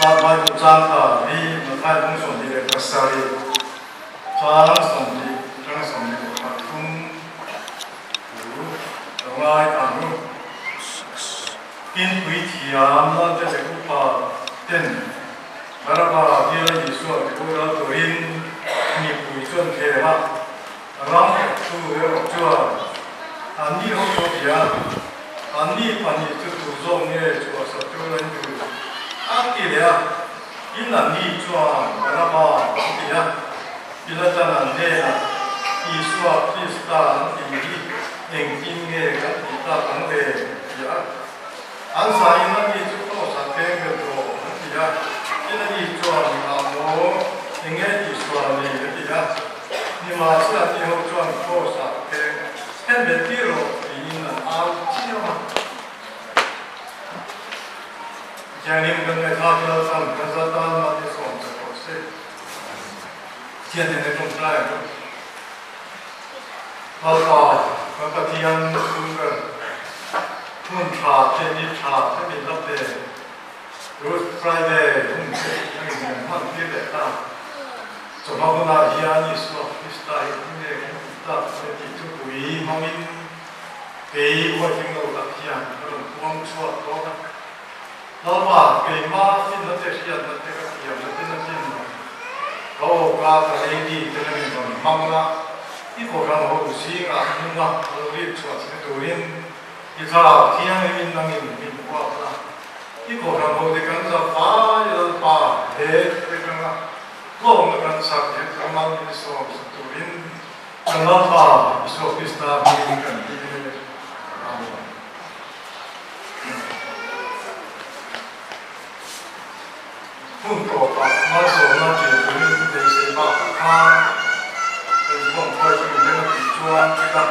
Thla Bible chang ta hi Matthai bung 27 chang 20 atanga 23 thu lo ngai ang u. Tin puithiam Lalte leh upa ten Baraba biala Isua ti boral turin mipui chuan thlem a, ram awktu erawh chuan anni ho chu a bia a, anni pahnih chu tu zawk nge chhuahsak tur an duh a ti leh a, tin anni chuan Baraba an ti a, Pilatan an hnenah Isua Krista an tih hi engtin nge kan tih tak ang le? ti a. An zaiin ani chu Kraws ah peng ber rawh an ti a, tin ani chuan engah maw eng nge tih sual nei a ti a, nimahsela ani ho chuan Kraws ah peng hen bet tir rawh tiin an au chiam a. Thianghlim kan ngaihthlak Lalpan kan za tan mahni sawm chak rawh se. Thian nen a tawngtai ang u. Lalpa, kan Pathian chung ber, hmun tha te ni tha te min la pe, Good Friday hun te a inrem hman tir leh ta. Chawhma hunah hian Isua Krista hi tinge kan tih tak le tih thupui hmangin kei uaithing lo tak hian ka rawn puang chhuak dawn a. Lalpa, keimah finna te hriatna te ka thiamna te na chin lo. Ka awka ka lei mi te na min rawn hmang la, i kohhran ho zingah nunga lo rik chhuah che turin i thlarau thianghlimin nangin min huap la. I kohhran ho te kan za fai Lalpa he te kanga tlawmna kan chak leh tlangmal min sawm sak turin kan Lalpa Isua Krista hmingin kan dil e. Amen. Hmun tawpah malsawmna ṭin turin beisei bakah khan inkhawm khawi chu min reng a tih chuan chutah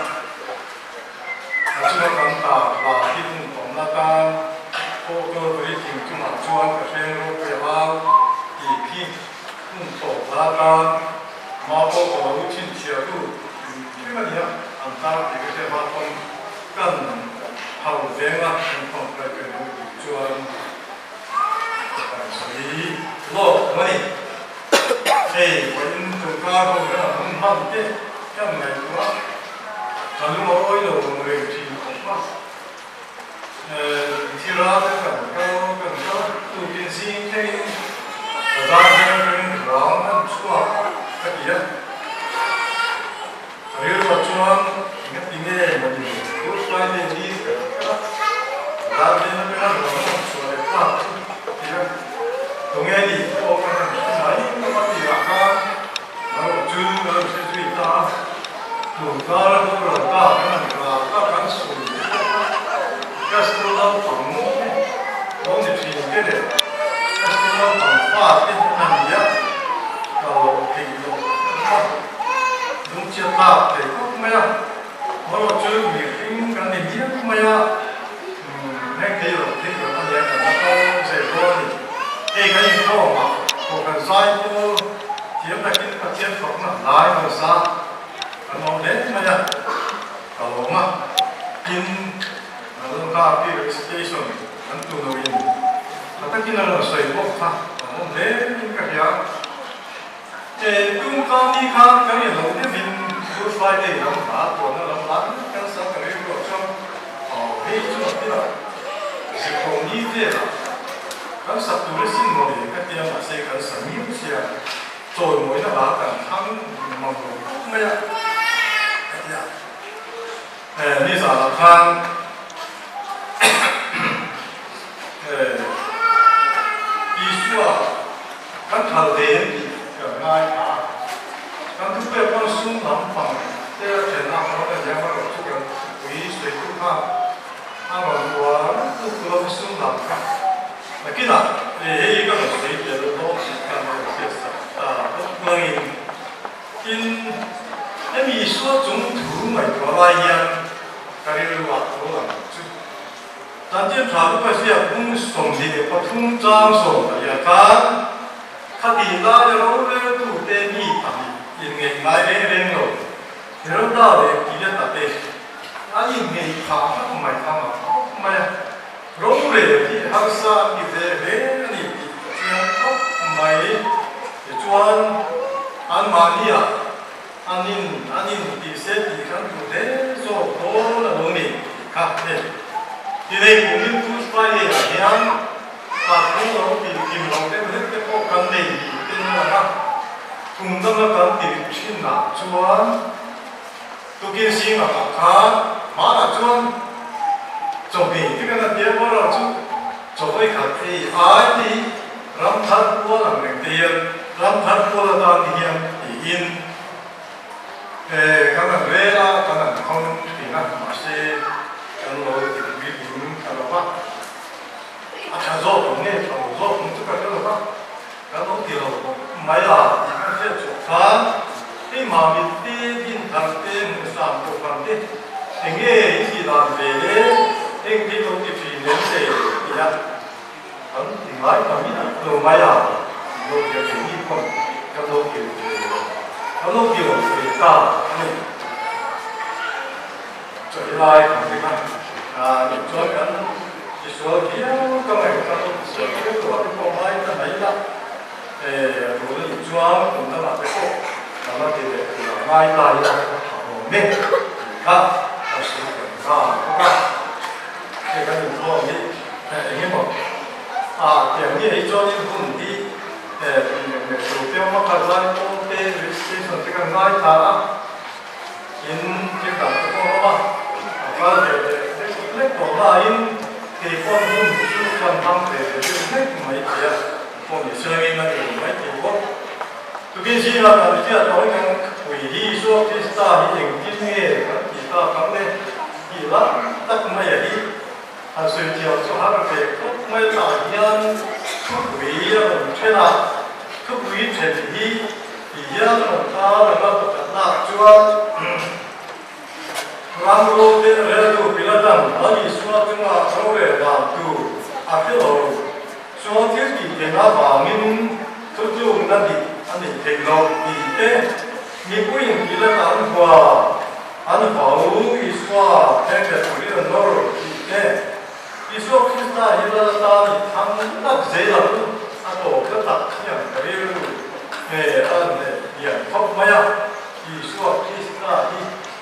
a chunga kan ta hla hi hmun tawmna tan pawh Calvary thing chungah chuan ka hreng ropui a au tih khi hmun tawp hla tan ma pawh ka lo chhinchhiah lut hrim hrim a nia an tar tih ka hriat hma pawn kan hau venga inkhawm khawi ka ni tih chuan Kan sawi lawk mai. Hei vawiin tawngkar ho hian a hun hman te kan ngaihtuah a, ka lung a awi lo ang reng thin khawp a. Thira te kan kal kan kal a, tukin zing thlengin bazar veng atangin rang an chhuak a ka ti a. Ka rilruah chuan engati nge mawni Good Friday ni ka ti kher a, bazar veng atanga rang an chhuah leh tak chu ka ti a. Tunge ni pawh ka han hre mai ngawt a tirah khan erawh chu ka lo hre zui ta a, tun kara boral ta kan han ral ta kan sawi te pawh kha ka school naupang te lo ni thin te leh ka school naupang fa te an ni a, ka loh theih loh kha lungchhiat tlak thei khawp mai a, erawh chu mihring kan ni miau mai a. Heng thei lo thei lo a nia kan la kal zel dawn a ni. Hei kan inkhawm a, kohhran zai pawl thiam takin Pathian fakna hlai kan sa kan awm hle mai a, ka lawm a. Tin, Lalpa pi recitation kan tu loin tha takin a rawn sawi bawk kha ka awm hle in ka hria. Tum kal ni kha kan inlo deuhin Good Friday lam hla tuahna lam hla kan sa ka rilruah chuan aw hei chu a tirah zirhlawh ni velah kan sak tur a sin mawle ka tia mahse kan sa miau sia chawimawina hla kan thlang mang lo khawp mai a ka tia nizanah khan Isua kan thal ve em tih kan ngai a, kan thupek pawn sum lampang te a then a hawn a nia erawh chu kan thupui sawitu khan a rawn uar lutuk lo sum lam kha nakinah hei ka rawn sawi tel dawn tih khan a rawn hriat sak ta bawk langin tin hemi Isua chung thu ngaihtuah lai hian ka rilru ah tho lang chu. Chanchin tha luka ziak hung 23 chang 14 khan khati laia roreltute mi pahnih inngeih ngai reng reng lo, Heroda leh Pilata te an inngeih phah ngawt mai kha mak khawp mai a, rorel hi harsa an ti ve hle a ni tih ka chiang. Tichuan, anmahniah an in an in ti se tih kan duh hle zawk dawn a lo ni tih kha a ni. Tinei kumin Good Friday ah hian Karphung lo tih kim lo deuh hlek te pawh kan nei ni ten a lang a, kum danga kan tih thin ah chuan tukin zingah pawh khan hmanah chuan chawhmeh te kan a tia erawh chu chawhawih khat ei ai te hi ram thar kual ang reng te hian ram thar kual atan te hian tiin kan han rel a, kan han khawng thin a, mahse kan lo tihpui ding ta lo va, a tha zawk ang nge tha lo zawk ang chu ka hre lo va, kan lo ti lo bawk mai a tih kan hriat chhuah khan hei Mamit te, Dinthar te, Hmuhsam Kohhran te eng nge i tih dan ve le, eng te lo ti thin lem le ka ti a. Kan ti ngai ta miah lo mai a, tih lo tia keini pawn kan lo ti ve lo, kan lo ti lo ve ta a ni. Chawi lai kan ti kha nih chuan kan tisual viau ka ngaih kan lo tisual viau lo a te pawh ngai ta mai la, a tul a nih chuan kum dangah te pawh kan la ti leh tur a ngai ta ila a tha awm e tih kha ka sawi kan nghal bawk a. Hei kan inkhawm hi eng emaw ah tiang nge hi chuanin hun hi tur te awm a khat lai pawm te registration te kan ngai thla a in thil dang te pawh a awm a a kal ve leh hlek hlek tawh laiin kei pawn hun chu kan hmang ve ve deuh hlek mai thei a pawh ni selangin a ni lo mai thei bawk. Tukin zingah kan hriat tawhin kan pui hi Isua Krista hi engtin nge kan tih tak ang le? Tih lai tak mai a hi han sawi thiam chu har ve khawp mai tah hian thupui a rawn then a, thupui then hi ti hian a rawn tar ang a, pakhatnaah chuan Ramro te reltu Pilatan Lal Isua chunga rorel dan tur a hre lo chuan thil tih theihna avangin thutlukna dik a neih theih loh tih te mipuiin Pilata an hua. An vau Isua thlengkhat turin an nawr tih te, Isua Krista hi Lal atan i thang tak zel ang a tawp na tak hian ka rilru nge a hneh lian khawp mai a, Isua Krista hi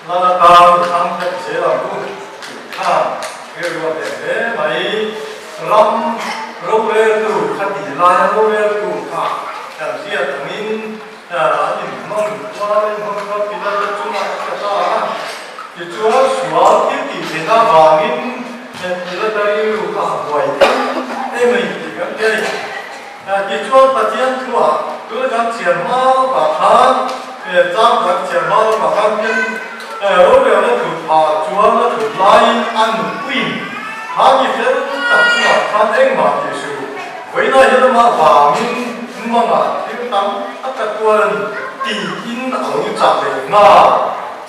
Lal atan i thang tak zel ang u tih khan rilru a hneh hle mai. Ram roreltu kha tih laia roreltu kha kan hriat angin An inhmang kual a inhmang kual tih lai te chungah an tla ta a, tichuan sual thil tih theihna avangin Pilata rilru kha a buai em em a ni tih kan ti a ni. Tichuan Pathian thuah tuna kan chhiar hma lawkah khan chang kan chhiar hma lawkah khan hian rorelna thut phah chuan a thut laiin a nupuiin kha ni fel tak chungah khan engmah tih suh Vawiinah hian amah vangin mangah thil tam tak a tuar a ni tiin a lo chah leh nghal.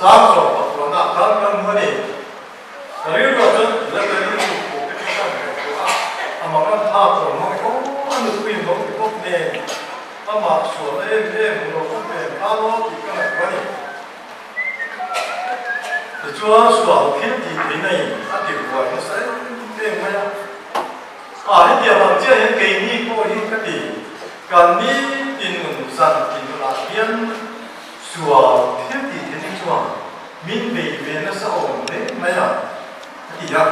Chang zawh pakhuanah khan kan hmu a ni. Ka rilruah chuan la ka rilru pawh te kha ka ngaihtuah a, amah kan thlak lo mang e aw, a nupui in lo ti bawk nen, amah sualna em em hmu lo bawk nen khan aw tih ka ngaihtuah a ni. Tichuan sual thil tih theihna in a ti buai nasa em em mai a. A hetiang ang chiah hian keini pawh hi ka ti, kan nitin nun zan ti nunah hian sual thil tih theih hi chuan min bei ve nasa awm hle mai a, ka ti a.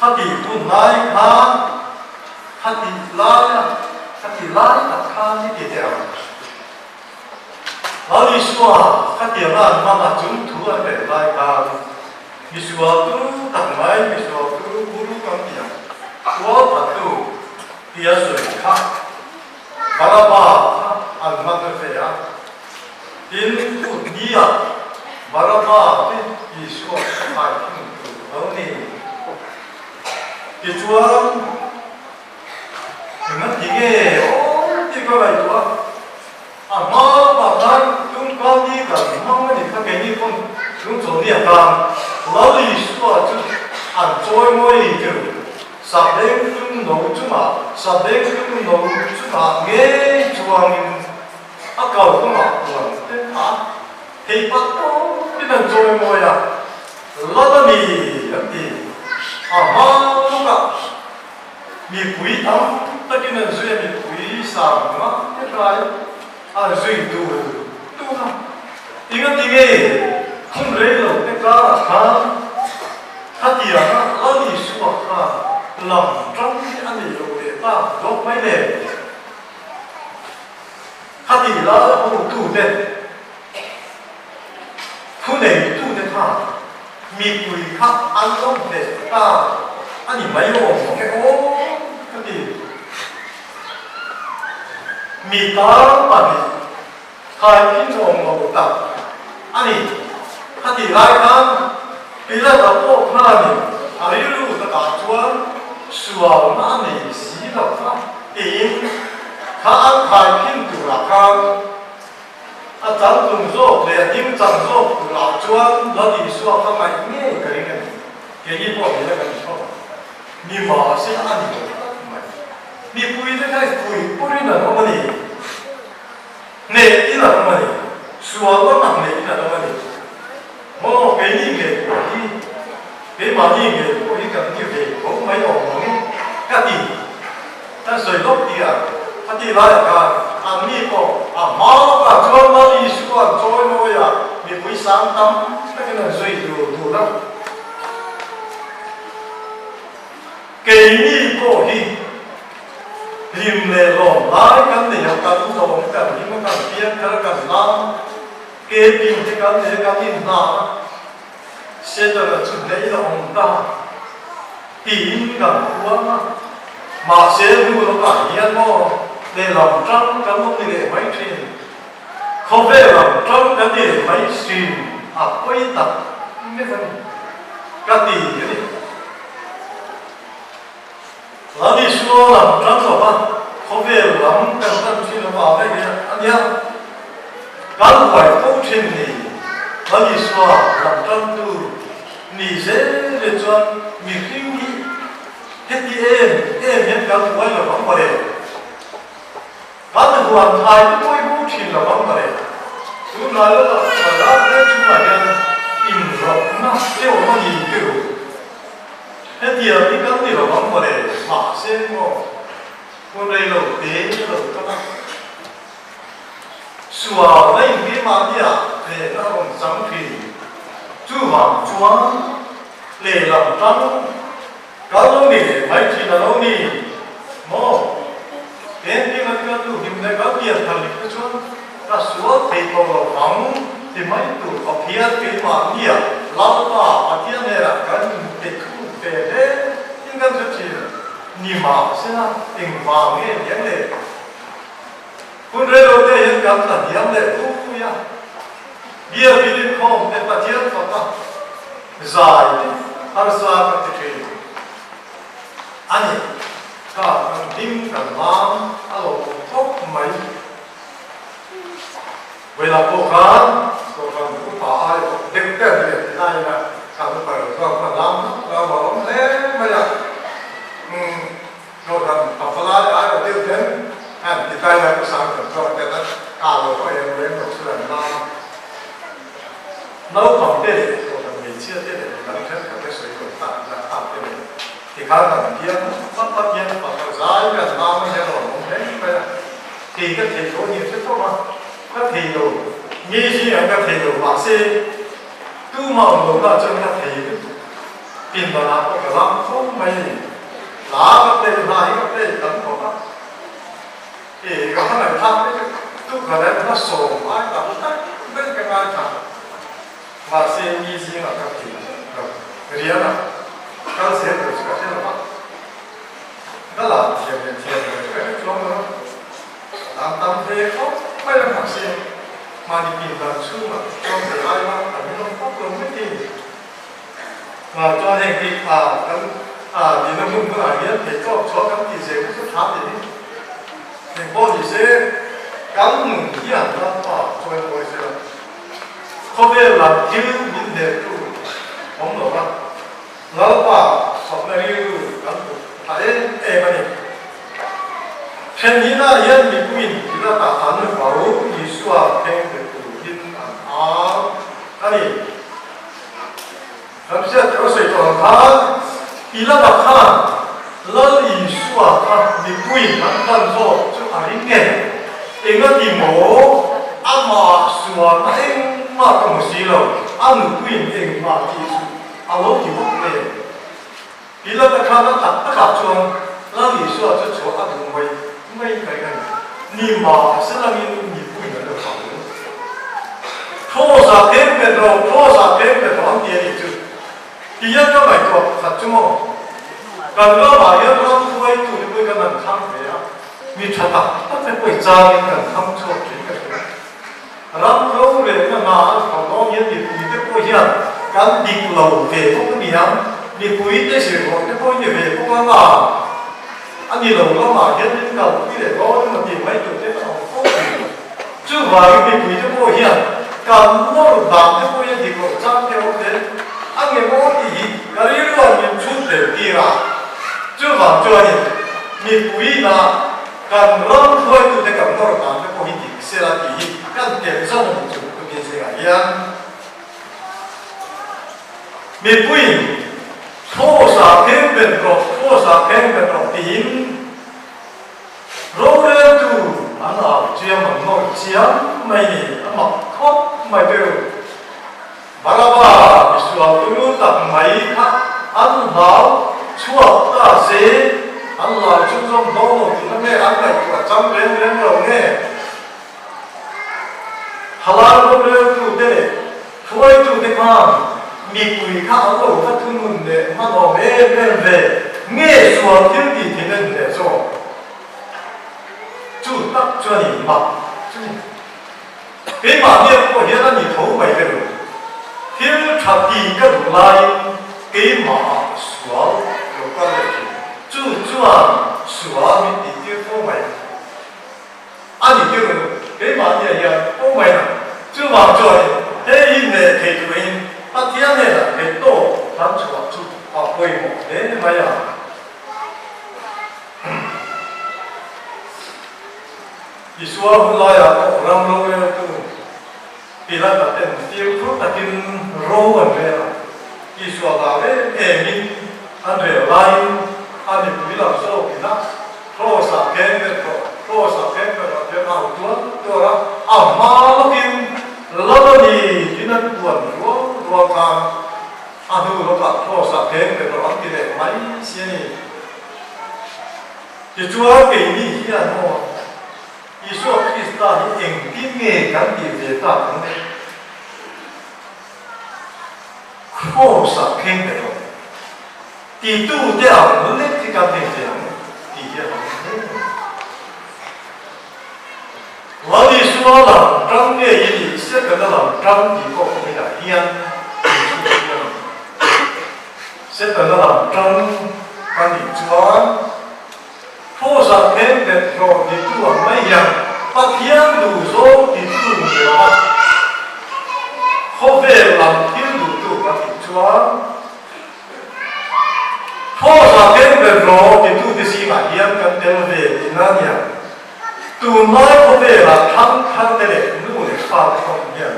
Khati hun lai khan, khati laia, khati lai tak khan i ti teh ang. Lal Isua khatiang a an hmang a chung thu an rel lai khan misual tu tak mai, misual tu guru kan ti ang, tual thattu tia sawi kha Baraba kha an hmang a ve a. Tin, kut nia Baraba te Isua kha kai thung tur lo ni. Tichuan, Engah ti nge aw tih ka ngaihtuah a, a hma lamah khan tungkal ni kan hmang a nih kha keini pawn lungchawlhni a tan Lal Isua chu an chawi mawi ni teu Sahleng tum no chungah Sahleng tum no chungah ngei chuangin a kal kawngah puan te a thei pah tawpin an chawi mawi a, Lal a ni an ti a hma lawkah. Mipui tam takin an zui a, mipui sang ngai rai. A zui tur tur a. Engati nge hun rei lo te karah khan khatianga Lal Isua khan lam tang hi a nei lo leh tak zawk mai le? Khati lal hotute, thuneitute khan mipui kha an lo hneh ta a ni mai awm ang e aw ka ti. Mi tar pahnih khaikhin awm lo tak a ni. Khatih lai khan Pilata pawh khanin a rilru takah chuan sualna a nei si lo kha tiin kha an khaikhin turah khan A changtlung zawk leh a dingchang zawk turah chuan Lal Isua kha ngaih ngei ka ring a ni. Keini pawh ni la kan inhawk ang. Mi mahse a ni lo tlat mai. Mipuite kha pui purin an awm a ni. Hneh in an awm a ni. Sual lamah hneh in an awm a ni. Maw keini ngei pawh hi, keimahni ngei pawh hi kan ni ve tho mai awm ang e ka ti. Kan sawi lawk tih a, a tih laiah khan anni pawh a hma lawkah chuan Lal Isua'n chawi mawiah mipui sang tam takin an zui dur dur a. Keini pawh hi hlim leh lawm lai kan nei a, kan lawm, kan hlim a, kan piang thar a, kan lam ke pin te kan nei a, kan inhna a, Setana chu hneih a awm ta tiin kan khuang a, mahse hnu lawkah hian maw lehlam tang kan awm ni leh mai thin, khawvel lam tang kan ni leh mai thin a pawi tak mek a ni ka ti a ni. Lal Isua lam tang lova khawvel lam kan tan thin avang vek hi a nia. Kan buai fo thin ni. Lal Isua lam tangtu ni zel hi chuan mihring hi heti em em hian kan buai lo vang mawle. Kan huan thai te pawh i hmu thin lo vang mawle. Tunlai lawkah Palak veng chhungah hian inrawkna te awm a ni tih. Hetiang hi kan ni lo ang mawle, mahse maw hun rei lo te lo kal a, sual na in keimahnia lehna a rawn chang thin. Chuvang chuan lehlam tang kal lo ni leh mai thin a lo ni maw? Engtin a kan duh hlim leh kan pian thar dik te chuan ka sual thei tawh lo ang ti mai tur Pathian keimahnia Lalpa Pathian hnenah kan inpe thu ve hle in kan hre thin. Nimahsela engvang nge niang le? Hun reilo te hian kan tla hniam leh pui a, Biakin inkhawm te Pathian faka zai te harsa kan ti thin a ni. Kha kan hlim kan mam a lo awm khawp mai. Vawilah pawh khan Kohhran upa ai deuh te an ni ti lai ina kan upa lo zawk khan lam lam a awm hle mai a. Umm Kohhran pavalai ai aw deuh ten an ti lai ina ka sang kan chuak ten a kah lo pawh eng reng lo chu an lam. Naupang te leh Kohhran hmeichhia te leh midang thenkhat te sawi lo tak ila tak te leh Tikhan kan biak a, Pathian fapa zai kan nau hian a rawn awm reng mai a, kei ka thei lo a ni a hre tawp a, ka thei lo, mi zingah ka thei lo mahse tumah awm lo lah chuan ka thei lutuk, pindanah pawh ka lam fo mai a ni, hla ka play hla hi ka play tam khawp a, e ka hmangaih thlak mai chu tukverh ah hla sawm ai tam tak daih ka ngaithla. Mahse mi zingah ka ti lo. Riana, kal zel tur chu ka hre lo a. Ka la thiam leh thiam lo chu ka hre chuang lo a. Lam tam ve khawp mai a mahse mahni pindan chhungah chuan thei ai a kan rinawm khawp lo mai thei ni. Mah chuan heng hi a kan a nihna hmun hmunah hian theihtawp chhuah kan tih zel kha chu tha tih hi eng pawh ni se kan nun hian Lalpa chawimawi sela. Khawvel lam thil min hnehtu awm lo va, Lalpa fakna rilru kan put ta em em a ni. Thenhina hian mipuiin Pilata an vau Isua thleng pe turin an au a ni. Kan hriat tawh a sawi tawh ang khan Pilata khan Lal Isua kha mipuiin an tan zawk chu a ring ngei. Engati maw? Amah sualna engmah ka hmu si lo, a nupuiin engmah tih chu a lo ti bawk hle. Pilata khan a tak takah chuan Lal Isua chu chhuah a duh mai mai ka ring a ni. Ni mahselangin mipuiin an lo thlah ru. Kraws-ah peng pet rawh, Kraws-ah peng pet rawh an ti a nih chu. Tihian ka ngaihtuah pakhat chu maw? Kan ramah hian ram hruaitute pawhin kan han thlang ve a, mi tha tak tak te pawhin changin kan thlang chhuak thin ka hria. Ram rorelna hna an thawh dawn hian mipuite pawh hian kan dik lo ve bawk a ni ang, mipuite zirlawh te pawhin ni ve bawk ang a, a ni lo lamah hian min kalpui leh dawn emaw tih mai tur te kan awm fo thin. Chuvangin mipuite pawh hian kan nawr dan te pawh hian dik loh chang te awm hle a nge maw tih hi ka rilruah min chhut hlel tir a. Chuvang chuanin mipuiina kan ram hruaitute kan nawr dan te pawh hi dik sela tih hi kan tel zan a ni chu tukin zingah hian mipuiin Kraws-a pheng bet rawh, Kraws-a pheng bet rawh tiin Roreltu an au chiam an nawr chiam mai ni, a mak khawp mai teu. Baraba misual tunu tak mai kha an hlau chhuak ta se, an hlau chhunzawm dawn lo tihna nge an ngaihtuah chang reng reng lo nge? Halal roreltu te leh hruaitu te khan mipui kha an lo va thunun leh hmanawm em em ve nge sual thil tih thei en leh zawk? Chu tak chuan in mak chu ni. Keimahni pawh hian a ni tho mai ve lo. Thil tha tih ka duh laiin keimahah sual lo kal leh thin. Chu chuan sual min tih tir fo mai. A ni tir lo, keimahni ah hian aw mai na. Chuvang chuanin hei hi hneh thei turin Pathian hnenah theih tawk kan chhuah chu a pawimawh hle mai a. Isua hun laiah pawh ram roreltu Pilata ten fimkhur takin ro an rel a. Isua hlau em emin an rel laiin a mipui lam zawkin a Kraws-ah keng ber rawh, Kraws-ah keng ber rawh tiang a au tuar tuar a, a hma lawkin Lal a ni tiin an puan rual rual khan a hnu lawkah Kraws-ah keng ber rawh an ti leh mai si a ni. Tichuan keini hian maw Isua Krista hi engtin nge kan tih ve tak ang le? Kraws-ah keng ber rawh. Titute ang lek hi kan nei ve ang tih hi a lang hle a ni. Lal Isua lam tang nge i nih Setana lam tang tih pawh kawngin ah hian min chhut hi a ni. Setana lam tang ka nih chuan Kraws-ah pheng bet rawh titu ang mai hian Pathian duhzawng titu ni lo a, khawvel lam thil duhtu ka nih chuan Kraws-ah pheng bet rawh titute zingah hian kan tel ve tihna a nia. Tunlai khawvelah thangtharte leh nu leh fate pawh hian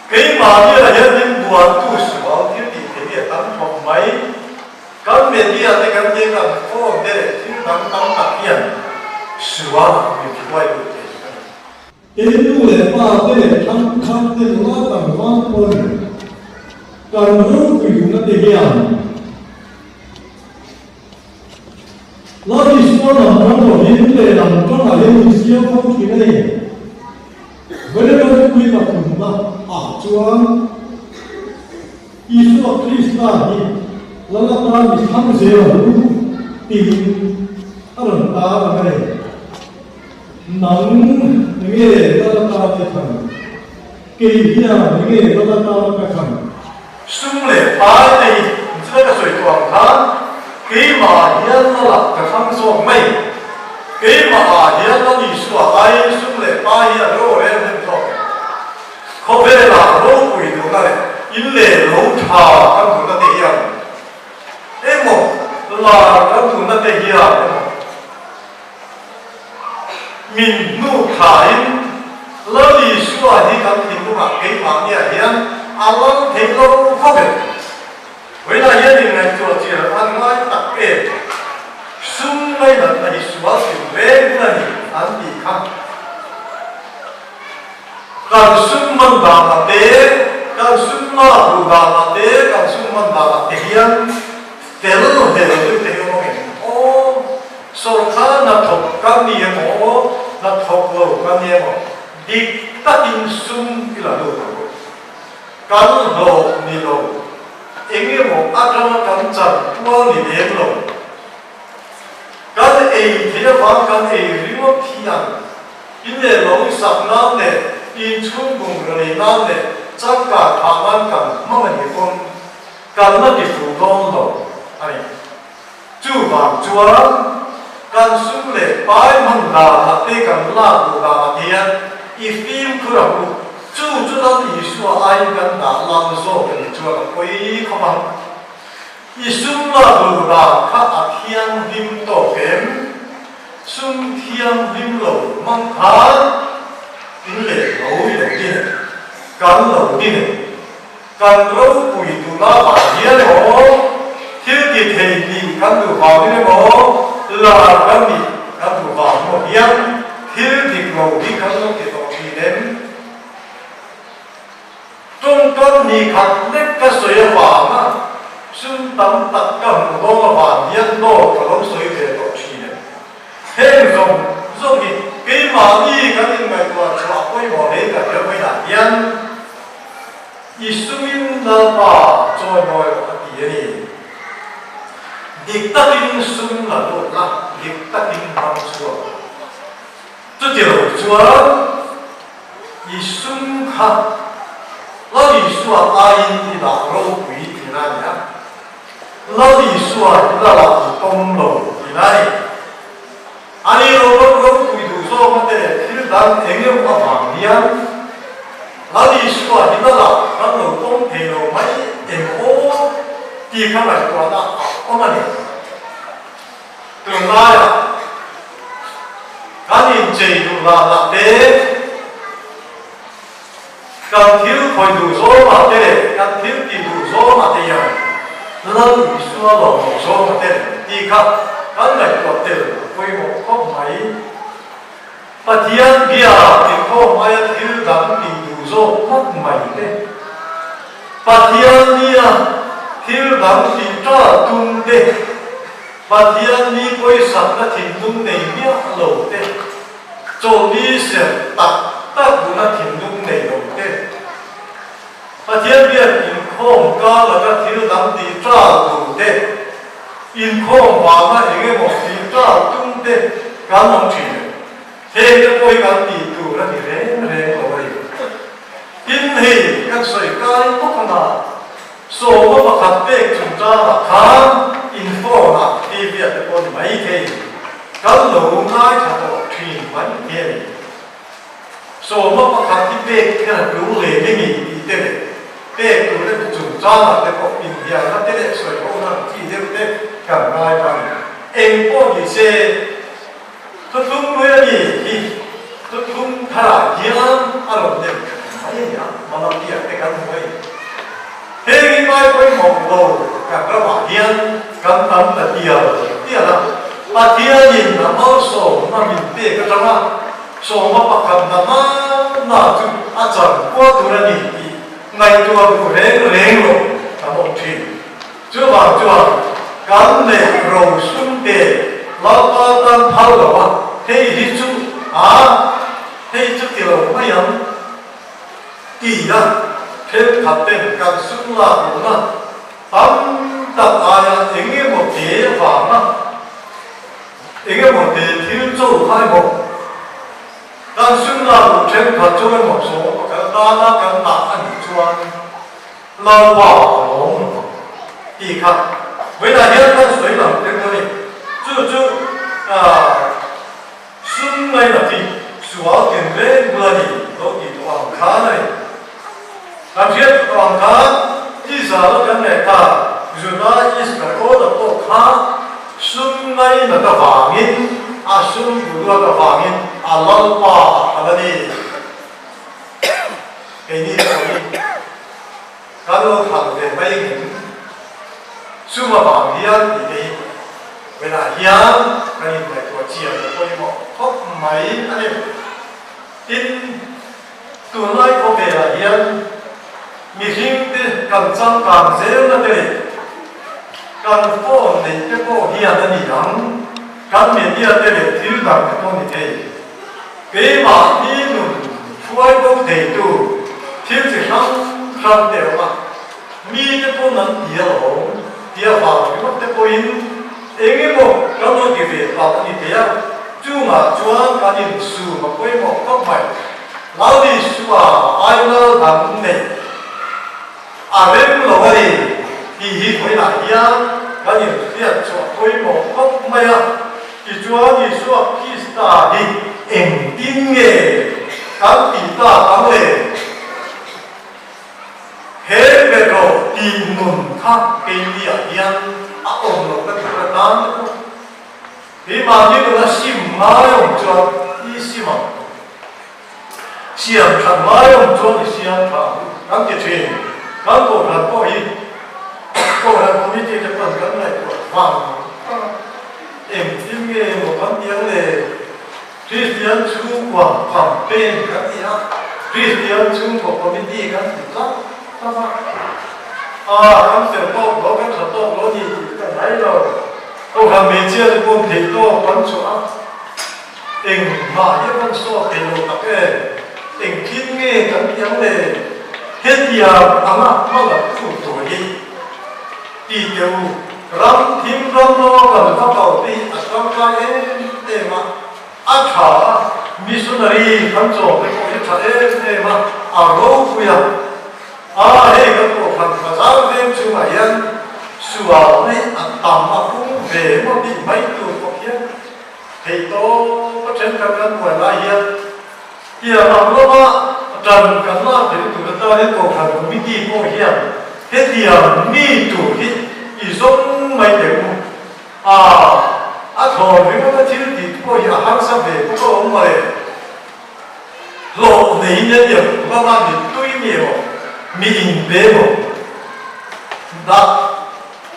Keimahni ah hian min buantu sual thil tih theih hi a tam khawp mai. Kan media te kan eng ang phone te leh thil dang tam tak hian sual min hruai lut thei a ni. Kei nu leh pa te leh thangthar te nula kan vang pawn kan ropui duhna te hian Lal Isua lam tang lovin lehlam tangah hian min siam fo thin a ni. Vawilaka thupui pathumna ah chuan Isua Krista hi Lal atan mi thlang zel ang u tiin a rawn tar ang a ni. Nang nge Lal atan i thlang? Kei hian nge Lal atan ka thlang? Sum leh pai te hi chuan ka sawi tawh ang khan keimah hian la lah ka thlang zawk mai. Keimah ah hian la Isua aiin sum leh pai hi an ro rel hnem zawk em? Khawvelah ropui duhna leh in leh lo tha kan duhna te hian emaw lar kan duhna te hian emaw Min hnu thlain Lal Isua hi kan thinlungah keimahniah hian a lal thei lo khawp em? Vawiinah hian inngaihtuah chian an ngai tak em? Sum ngainatna hi sual hrim reng hun a ni an ti. hman danah te, kan sum lak duh danah te, kan sum hman danah te hian fel hlel deuh te hi awm ang em? Aw, sawrkar hnathawk kan ni emaw, hnathawk lo kan ni emaw, dik takin sum i la lut ang u. Kan hlawh ni lo, eng emaw atanga kan chan kual ni lem lo. Kan ei theih avang kan ei ringawt hian in leh lo sak nan leh inchhung bungraw lei nan leh changkang phah nan kan hmang a nih pawn kan la ti fuh dawn lo a ni. Chuvang chuan kan sum leh pai hman danah te kan lak duh danah te hian i fimkhur ang u. Chu chu Lal Isua aiin kan dah lam zawk a nih chuan a pawi khawp ang. I sum lak luh dan kha a thianghlim tawk em? Sum thianghlim lo hmang khan in leh lo i lo din em? Kan lo din em? Kan ropui duhna vang hian emaw, thil ti thei nih kan duh vangin emaw, lar kan nih kan duh vang emaw hian thil dik lo hi kan lo ti tawh thin em? Tawngkam ni khat lek ka sawi avanga sum tam tak ka hmuh dawn avang hian dawr ka lo sawi ve tawh thin em. Heng zawng zawng hi keimahni kan inngaihtuah chhuah pawimawh hle ka hria vawiinah hian i sumin Lalpa chawimawi rawh a ti a ni. Dik takin sum la lut la, dik takin hmang chhuak. Chutilo chuan I sum kha Lal Isua aiin i dah ropui tihna a ni a, Lal Isua i la lah i pawm lo tihna a ni. A ni lo ram ropui duh zawkna te leh thil dang eng emaw avang hian Lal Isua hi la lah kan lo pawm thei lo mai eng aw tih kha ngaihtuahna a awm a ni. Tunlaiah kan inchei duh lah lah te, kan thil khawih duh zawngah te leh kan thil tih duh zawngah te hian Lal Isua lawmawm zawngah te tih kha kan ngaihtuah tel a pawimawh khawp mai. Pathian bia inkhawm aia thil dang tih duh zawk ngawt mai te, Pathian nia thil dang tih ṭal tum te, Pathian ni pawisakna thinlung nei miah lo te, chawlhni serh tak tak duhna thinlung nei lo te, Pathian biak inkhawm kar laka thil dang tih ṭal duh te, inkhawm vanga eng emaw tih ṭal tum te kan awm ṭhin em? Heng te pawh hi kan tih tur a ni reng reng lo a ni. Tin, hei kan sawi kai bawk ang a, sawma pakhat pek chungchangah khan inphone-ah TV-ah te pawh ni maithei kan lo ngaithla tawh ṭhin mai thei a ni. Sawma pakhat hi pek kher a tul lem i ni tih te leh pek tur emaw chungchangah te pawh inhialna te leh sawi ho na ang chi deuh te kan ngai a ni. Eng pawh ni se, thuthlung lui a ni hi thuthlung tharah hian a rawn nem khat mai a ni a, Malakia te kan hmu a ni. Heng hi ngai pawimawh lo kan ramah hian kan tam ta tial tial a, Pathianin a malsawmna min pek atanga sawma pakhat na na na chu a chan kual tur a ni tih ngaihtuah duh reng reng lo kan awm thin. Chuvang chuan kan neih ro sum te Lalpa tan phal lo a, hei hi chu a, hei chu ti lo mai ang. Ti a, thenkhat ten kan sum lak lohna tam tak aia eng emaw te vanga eng emaw te thil cho kha emaw kan sum lak loh thenkhat chu emaw sawm pakhat atana kan dah a nih chuan Lalpa a lawm lo ang tih kha vawiinah hian kan sawi lang tel dawn a ni. Chu chu aah. Sum ngaihna hi sual tin reng bula ni lo tih tawh ang khan a ni. Kan hriat tawh ang khan Israel kan lehkha Juda Iskariota pawh kha sum ngaihna ta vangin a sum duhluat avangin a Lalpa a hal a ni. Keini pawhin kan lo hal ve mai ngem? Sum avang hian tih te hi Vawiinah hian kan inngaihtuah chian a pawimawh khawp mai a ni. Tin, Tunlai khawvelah hian mihringte kan changkang zelna te leh kan phone neih te pawh hian a ni ang, kan media te leh thil dang te pawh ni thei. Keimahni nun hruai bo theitu thil chi hrang hrang te awm a, mite pawn an ti alawm tia vang ringawt te pawhin eng emaw kan lo ti ve palh a ni thei a, chungah chuan kan insum a pawimawh khawp mai. Lal Isua ai lal dang neih a rem lo a ni tih hi vawiinah hian kan inhriat chhuah pawimawh khawp mai a. Tichuan Isua Krista hi engtin nge kan tih tak ang le? He Petro tih nun kha keiniah hian a awm lo ka ti ka tan te pawh. Keimahni nuna sim ngai awm chuan i sim ang. Siam that ngai awm chuan i siam tha ang kan ti thin. Kan kohhran pawh hi kohhran committee te pawn kan ngaihtuah vang vang a. Engtin nge maw kan ti ang le? Kristian chhungkua campaign kan ti a, Kristian chhungkua committee kan ti tlat tlat a. Aa kan fel tawk lo, kan tha tawk lo ni tih ka ngai lo. Kohhran hmeichhia te paw'n theih tawk kan chhuah a. Engmah hi a van sawt thei lo tak e, engtin nge kan ti ang le? Hetiang anga hma la tu tur hi ti teh u, ram thim ram lo kan va kal te hi a tangkai em em a, a tha a, missionary kan chaw te pawh hi a tha em em a, a ropui a, a hei kan kohhran bazar veng chungah hian sual hi a tam a pung ve emaw tih mai tur pawh hian Thei tawp a thenkhat kan buai lai hian tiang ang lama tan kan lak theih tur atan hian Kohhran Committee pawh hian hetiang mi tur hi i zawng mai teh u. A a thlawn ringawt a thil tih te pawh hi a harsa ve bawk a awm mawle. Hlawh neiin hetiang lama mi tui mi emaw mi inpe emaw dah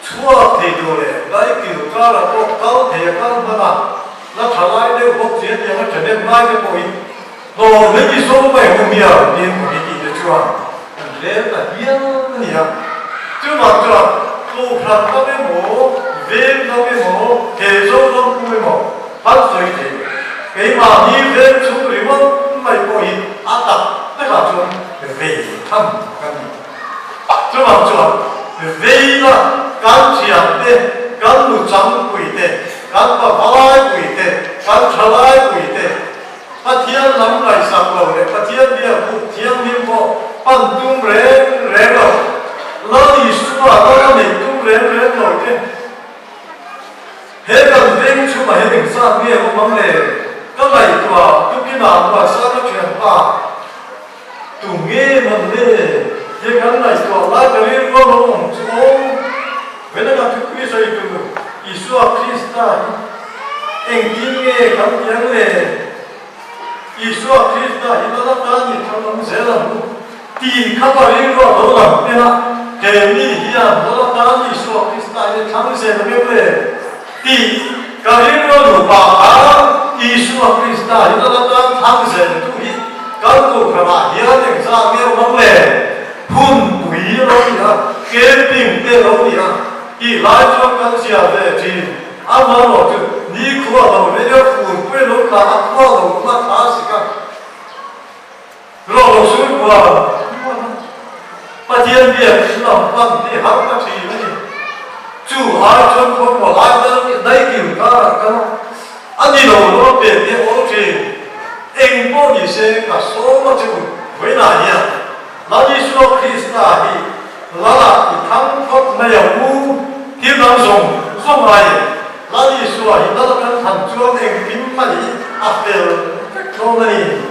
Chhuak thei tur leh daikil karah pawh kal thei a kal hman a, la tha lai deuh bawk chi a tiang a ṭhahnem ngai te pawhin hlawh hlei i sawm mai hu miau tiin committee te chuan an rel ta hial a ni a. Chuvang chuan Kohhran lam emaw, veng lam emaw, he Zoram pum emaw kan sawi thei lo. Keimahni veng chhung ringawt mai pawhin a tak takah chuan vei tham kan ni. Chuvang chuan veina kan thiam te, kan nuchang pui te, kan pavalai pui te, kan thalai pui te, Pathian lam ngaihsak lo leh Pathian biakbuk thianghlim pawh pan tum reng reng lo, Lal Isua lal a neih tum reng reng lo te, he kan veng chhungah hian engzat nge awm ang le? Ka ngaihtuah tukinah Muansanga thianpa, Tu nge man le? He kan ngaihtuah lai ka rilru a lo awm chu aw. Venaka thupui sawi tur Isua Krista hi engtin nge kan ti ang le? Isua Krista hi lal atan i thlang ang zel ang u tih kha ka rilru a lo lang tel a, he mi hian lal atan Isua Krista hi a thlang zel ang em le? Tih ka rilru a luh pah khan Isua Krista hi lal atan thlang zel tu hi kan kohhranah hian engzah nge awm ang le? Hun pui a lo ni a, camping te a lo ni a, tih lai chuan kan zia ve thin. Amaherawh chu nikhua lo rei a, fur pui a lo tla a, khua lo hma thla a sik a. Rawh lo sur kual muan a, Pathian biak in lam pan hi har ta thin a ni. Chu ai chuan khawmual lai tal daikil karah kal a, a ni lo lo a pek hi a awl thin. Eng pawh ni se ka sawm a che u vawiinah hian Lal Isua Krista hi Lalah i thang phawt mai ang u, thil dang zawng zawng aiin Lal Isua hi Lal kan thlan chuan engkim mai hi a fel vek dawn a ni.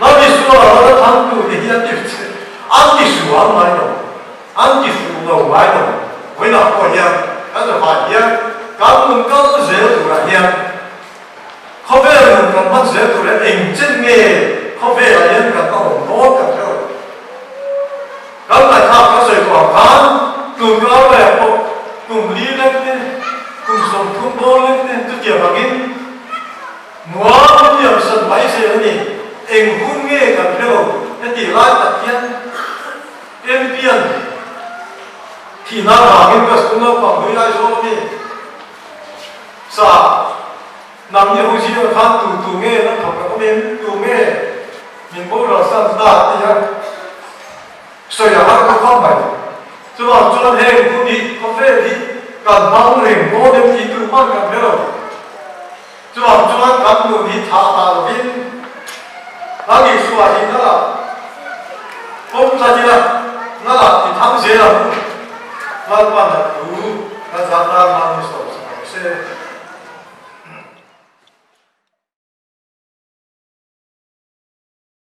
Lal Isua Lal a thlangtute hi an ti an ti sual ngai lo, an ti fuh lo ngai lo. Vawiinah pawh hian kan zavai hian kan nun kal zel turah hian Khawvel nun kan hman zel tur hian eng chen nge khawvelah hian kan la awm dawn kan hre lo. Kan ngaihthlak kan sawi tawh ang khan tun kar leh pawh kum li lek te, kum 30 dawn lek te chutiang angin nuam in liam san mai zel a ni. Eng hun nge kan hre lo heti lai tak hian Champion thihna vangin ka school naupang hlui Aizawl ami sa nangni ho zingah khan tu tu nge na thawk an awm em tu nge min boral san ta tih a sawi a har khawp khawp mai. Chuvang chuan heng hun hi khawvel hi kan hmang reng dawn em tih tur hman kan hre lo. Chuvang chuan kan nun hi thah ta lovin Lal Isua hi na lah pawm tlat ila, na lah ti thang zel ang u. Lalpan a thu kan zah tan hmang i sawm sak ang se.